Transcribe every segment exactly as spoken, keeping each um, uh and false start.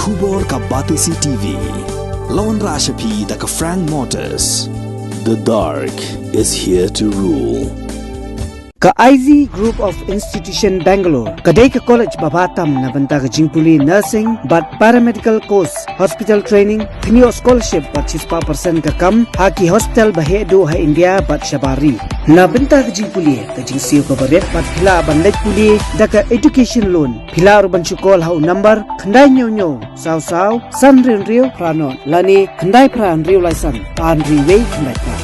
Khubor ka Batesi T V. La wanrah sha phi da ka Frank Motors. The dark is here to rule. Ka I Z Group of Institution Bangalore ka dei ka college ba bha tam na bynta ka jingpule nursing bad paramedical course, hospital training, kynnoh scholarship bad shispah percent ka kam ha ki hospital ba heh duh ha India bad shabar ri. Na bynta ka jingpule, ka jingsiew kaba rit bad phi lah ban leit pule da ka education loan. Phi lah ruh ban shu call ha u number khyndai hynñiew hynñiew saw saw san hynriew hynriew phra nod lane khyndai phra hynriew lai san ar hynriew wei khyndai phra.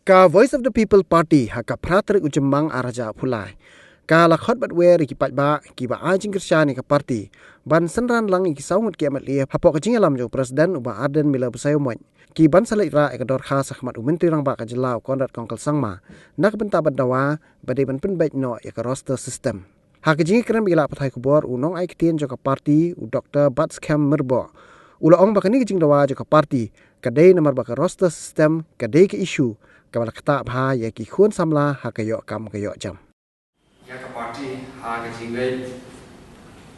Ka Voice of the People Party ha ka phra tarik u Jymmang ar hajar arphew lai ka la khot bad wer ïa ki paidbah kiba ai jingkyrshan ïa ka party ban synran lang ïa ki saw ngut ki M L A hapoh ka jingïalam jong u President u Bah Ardent Miller Basaiawmoit, ki ban sa leit rah ïa ka dorkhas ha khmat u Myntri Rangbah ka jylla u Conrad Kongkal Sangma na ka bynta ban dawa ba dei ban pynbeit noh ïa ka roster system. Ha ka jingïakren bad ki lad pathai khubor, u nongai ktien jong ka party u Doktor Batskhem Myrboh u la ong ba kane ka jingdawa jong ka party ka dei namar ba ka roster system ka dei ka issue kaba la ktah bha ïa ki khun samla ha ka ïoh kam ka ïoh jam. Ïa ka party ha ka jingleit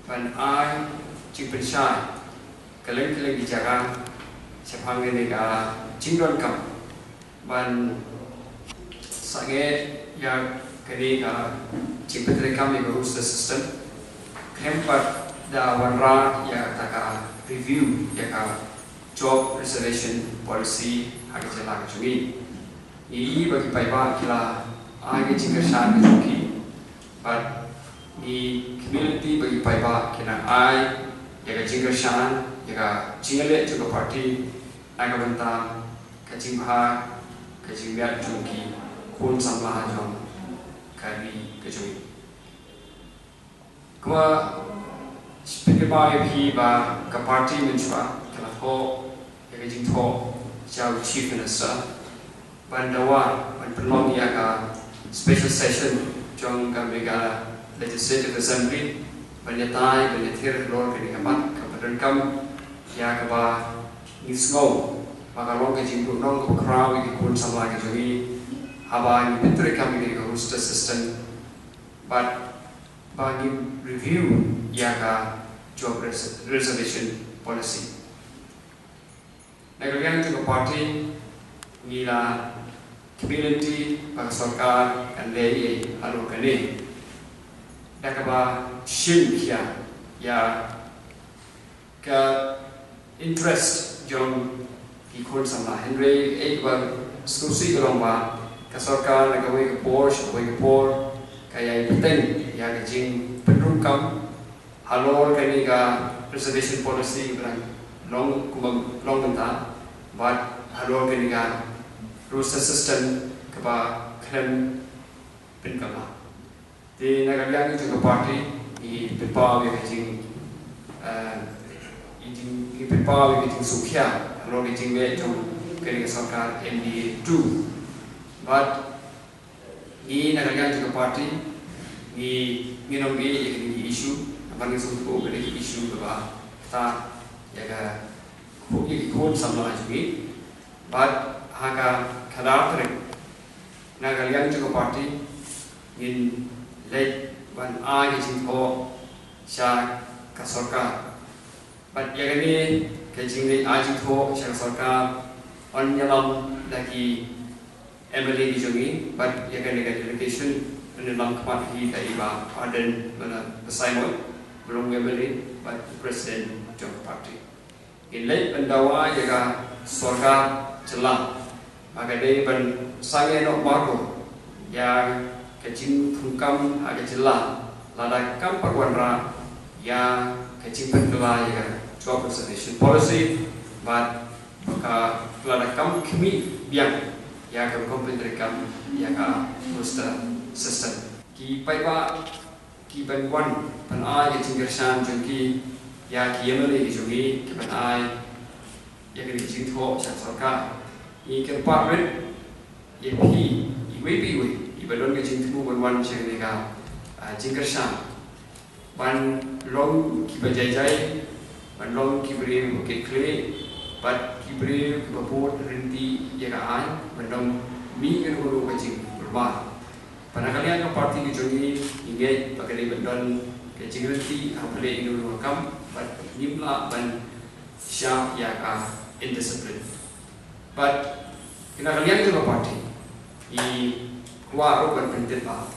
ban ai jingpynshai kylleng kylleng ki jaka shaphang kane ka jingdonkam ban sangeh ïa kane ka jingpyntreikam ïa ka roster system. Khlem pat da wanrah ïa kata ka review ïa ka job reservation policy ha ka jylla ka jong ngi. Ngi ïohi ba ki paidbah ki la ai ka jingkyrshan ka jong ki bad ngi community ba ki paidbah ki nang ai ïa ka jingkyrshan ïa ka jingïaleh jong ka party na ka bynta ka jingbha ka jingmiat jong ki khun samla jong ka ri ka jong ngi. Kumba shu pynpaw ïa phi ba ka party mynshuwa ka la thoh ïa ka jingthoh sha u Chief Minister ban dawa ban pynlong ïa ka special session jong ka Meghalaya Legislative Assembly ban ïatai ban ïathir halor kane ka mat kaba donkam ïa kaba ngi sngew ba ka long ka jingduhnong kaba khraw ïa ki khun samla ka jong ngi haba ngi pyntreikam ïa ka roster system bad ba ngin review ïa ka job res-, reservation policy. Na ka liang jong ka party ngi la community ba ka sorkar kan leh ei halor kane da kaba shim khia ïa ka interest jong ki khun samla. Hynrei ei ba sngewsih ka long ba ka sorkar na kawei ka por sha kawei ka por ka ïai bteng ïa ka jingpynrung kam halor kane ka reservation policy ba dang long kumba long mynta bad halor kane ka roster system kaba khlem pynkylla. Te na ka liang jong ka party ngi pynpaw ïa ka jing, eh, ngi jing, ngi pynpaw ïa ka jingsngewkhia halor ka jingleh jong kane ka sorkar M D A two. Bad ngi na ka liang jong ka party ngi, ngin ym ïeh ïa kine ki issue, namar ngi sngewthuh ba kine ki issue kaba ktah ïa ka, ïa ki khun samla jong ngi. Bad ha ka khatar tarik na ka liang jong ka party ngin leit ban ai ka jingthoh sha ka sorkar. Bad ïa kane ka jingleit ai jingthoh sha ka sorkar yn ïalam da ki M L A ki jong ngi bad ïa kane ka delegation yn ïalam khmat hi da i Bah Ardent Miller Basaiawmoit ba long M L A bad president jong ka party. Ngin leit ban dawa ïa ka sorkar jylla ba ka dei ban sangeh noh marwei ïa ka jingthungkam ha ka jylla lada kam pat wanrah ïa ka jingpynkylla ïa ka Job Reservation Policy, bad ba ka la da kam khmih biang ïa ka rukom pyntreikam ïa ka roster system. Ki paidbah ki ban wan ban ai ka jingkyrshan jong ki ïa ki M L A ki jong ngi, ki ban ai ïa ka jingthoh sha sorkar. Ngi kyrpad rit ïa phi iwei pa iwei iba don ka jingthmu ban wan sha kane ka, ah, jingkyrshan, ban long kiba jai jai, ban long ki briew ba kit khlieh, bad ki briew kiba bud ryntih ïa ka aiñ, ban long mih kano kano ka jingkulmar. Bad na ka liang ka party ka jong ngi, ngi ngeit ba ka dei ban don ka jingryntih ha pule ino ino ka kam, bad ngim lah ban shah ïa ka indiscipline. Bad na ka liang jong ka party, ngi kwah ruh ban pyntip ba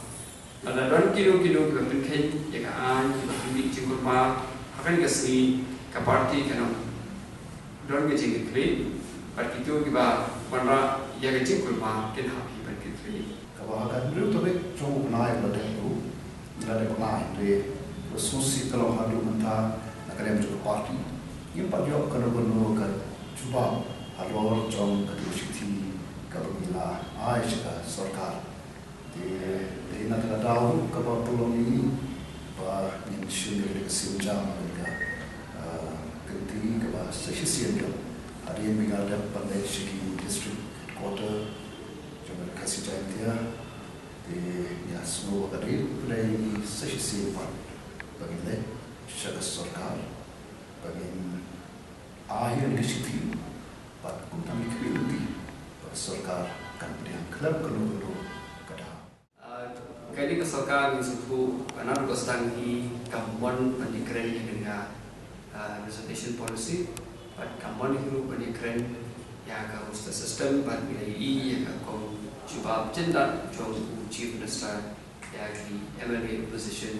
lada don kino kino kiba pynkheiñ ïa ka aiñ, kiba pynmih jingkulmar ha kane ka sngi, ka party kan ym don ka jingkitkhlieh, bad kito kiba wanrah ïa ka jingkulmar kin hap hi ban kit khlieh. Kaba ha ka hynriew tarik jong u bnai ba la dep ruh, la dep bnai, hynrei ka sngewsih ka long haduh mynta na ka liang jong ka party ngim pat ïoh kano kano ka jubab halor jong ka shithi kaba ngi la ai sha ka sorkar. Te dei na kata ka daw ruh kaba pynlong ïa ngi ba ngin shim ïa ka sienjam, ka, ah, kynti kaba sa shisien ïa hadien ba ngi la dep ban leit sha ki district headquarter jong ka Khasi Jaintia. Te ngi la sngew ba ka dei ruh ka dei sa shisien pat ba ngin leit sha ka sorkar ba ngin ai ïa ka shithi, bad kumta ngi khmih lynti ba ka sorkar kan pdiang khlem kano kano ka daw. Ah, kane ka sorkar ngi sngewthuh ba naduh ba sdang hi kam mon ban ïakren ïa kane ka, ah, reservation policy, bad kam mon hi ruh ban ïakren ïa ka roster system, bad ngi la ïohi ïa ka kong jubab jyndat jong u Chief Minister ïa ki M L A opposition.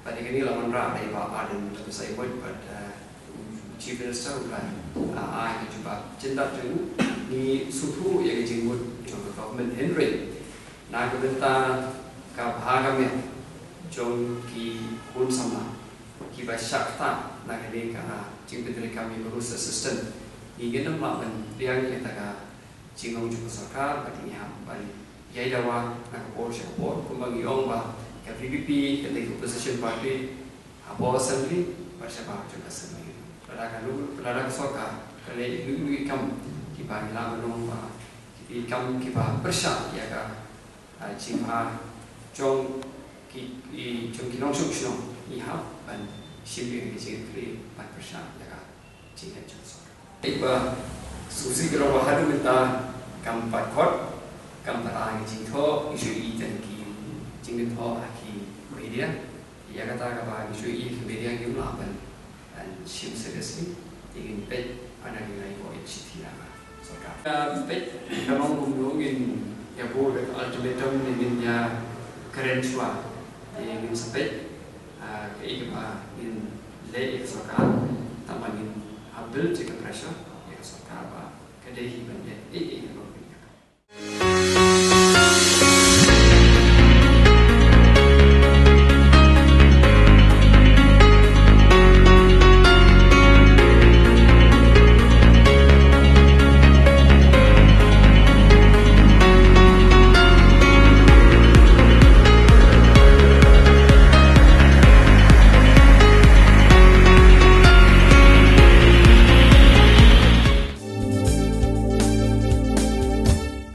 Bad ïa kane la wanrah da i Bah Ardent Basaiawmoit, bad, eh, u Chief Minister u la, eh, ai ka jubab jyndat jong u. Ngi sngewthuh ïa ka jingmut jong ka government, hynrei na ka bynta ka bha ka miat jong ki khun samla kiba shah ktah na kane ka jingpyntreikam ïa ka roster system, ngi ngin ym lah ban pdiang ïa kata ka jinglong jong ka sorkar, bad ngi hap ban ïai dawa na ka por sha ka por, kumba ngi ong ba ka V P P ka dei ka opposition party hapoh assembly bad shabar jong ka assembly. Lada ka lu-, lada ka sorkar ka leh ïa ki kam kiba ngi lah ban ong ba ki kam kiba pyrshah ïa ka, ah, jingbha jong ki, ki, jong ki nongshong shnong, ngi hap ban shim ïa ka jingkylli ban pyrshah ïa ka jingngeit jong ka sorkar. Ba sngewsih ka long ba haduh mynta kam pat khot, kam pat ai ka jingthoh, ngi shu ïohi tang ki jingthoh ha ki media. Ïa kata kaba ngi shu ïohi ha ki media ngim lah ban, ban shim seriously. Te ngin peit ba na ngi la ïoh ïa ka shithi na ka sorkar. Ka peit ka long kumno, ngin ïa buh ka ultimatum ne ngin ïa kren shuwa. Te ngin sa peit, ah, kaei kaba ngin leh ïa ka sorkar, tangba ngin hap build ïa ka pressure ïa ka sorkar ba ka dei hi ban leh ei ei kaba